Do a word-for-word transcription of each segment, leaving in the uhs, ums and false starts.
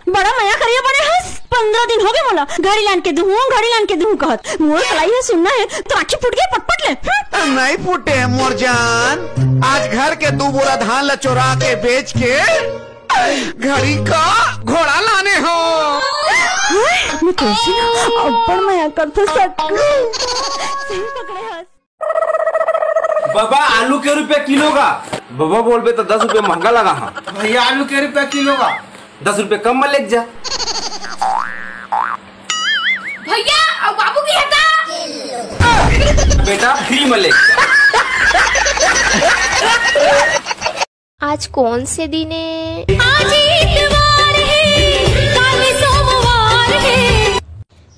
बड़ा मया करिया बने हस। पंद्रह दिन हो गए मोला घड़ी लान के दुहूं, घड़ी लान के दुहूं कहत। मोर कलाई हे सुनना हे तो आँखी फूट गए पटपट ले। हम्म। नहीं फूटे मोर जान, आज घर के दू बोरा धान ला चोरा के बेच के घड़ी का घोड़ा लाने हो। मैं तुलसी ना अब्बड़ मया करथो सच। सही पकड़े हस। बाबा, आलू के रुपया किलो का? बाबा बोलबे तो दस रुपया महंगा लगा हा। भैया, आलू के रुपया किलो का? दस रुपया कम में लेके जा। भैया, अउ बाबू भी हटा। बेटा, फ्री में ले। आज कौन से दिन हे? आज इतवार हे, काली सोमवार हे।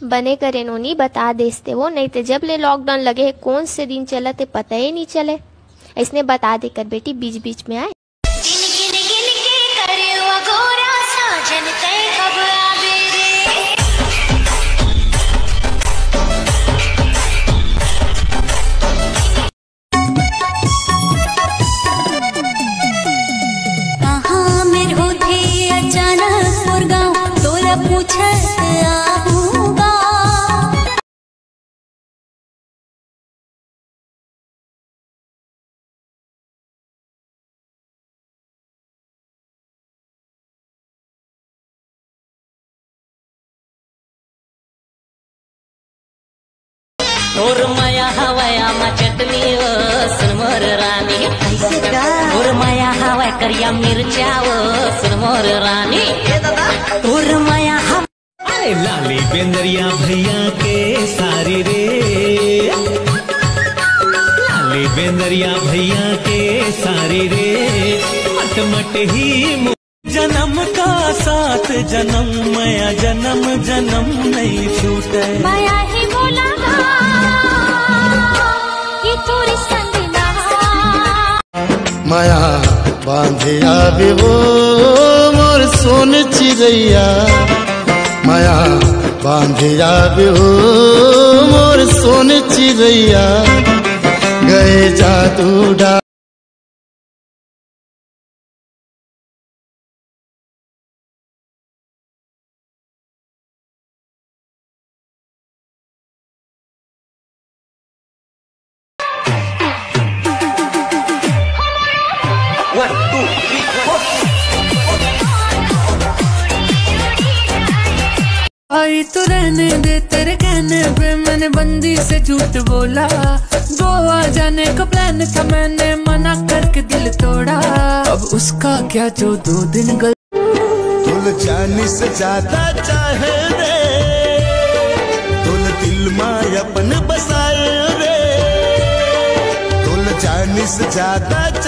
बने करे नोनी बता देस ते वो, नहीं ते जब ले लॉकडाउन लगे हे, कौन से दिन चलत हे, पता ही नहीं चले। इसने बता दे कर बेटी, बीच बीच में आए। गिन गिन गिन के करवा गोरा साजन तय कब आवे रे। कहाँ मेर होथे अचानक मोर गाँव, तोला पूछत आहूँ गाँव। तोर मया हवय आमा चटनी ओ, सुन मोर रानी। कैसे गा? तोर मया हवय करिया मिर्चा ओ, सुन मोर रानी। ए दादा। तोर मया हव- अरे लाली बेंदरिया भैया के सारी रे, लाली बेंदरिया भैया के सारी रे, मट मट ही मो- जन्म का साथ जन्म मया, जन्म जन्म नहीं छूटे। मया ही बोला ना, ये तोरी संग ना। मया बांधे आवे हो मोर सोन चिरैया, मया बांधे आवे हो मोर सोन चिरैया, गए जादू डा- आई तो रहने दे तेरे कहने पे, मैंने बंदी से झूठ बोला। गोवा जाने का प्लान था, मैंने मना करके दिल तोड़ा। अब उसका क्या जो दो दिन गल- तुल जानिस ज्यादा चाहे रे, तुल दिल मा अपन बसाए रे। तुल जानिस ज्यादा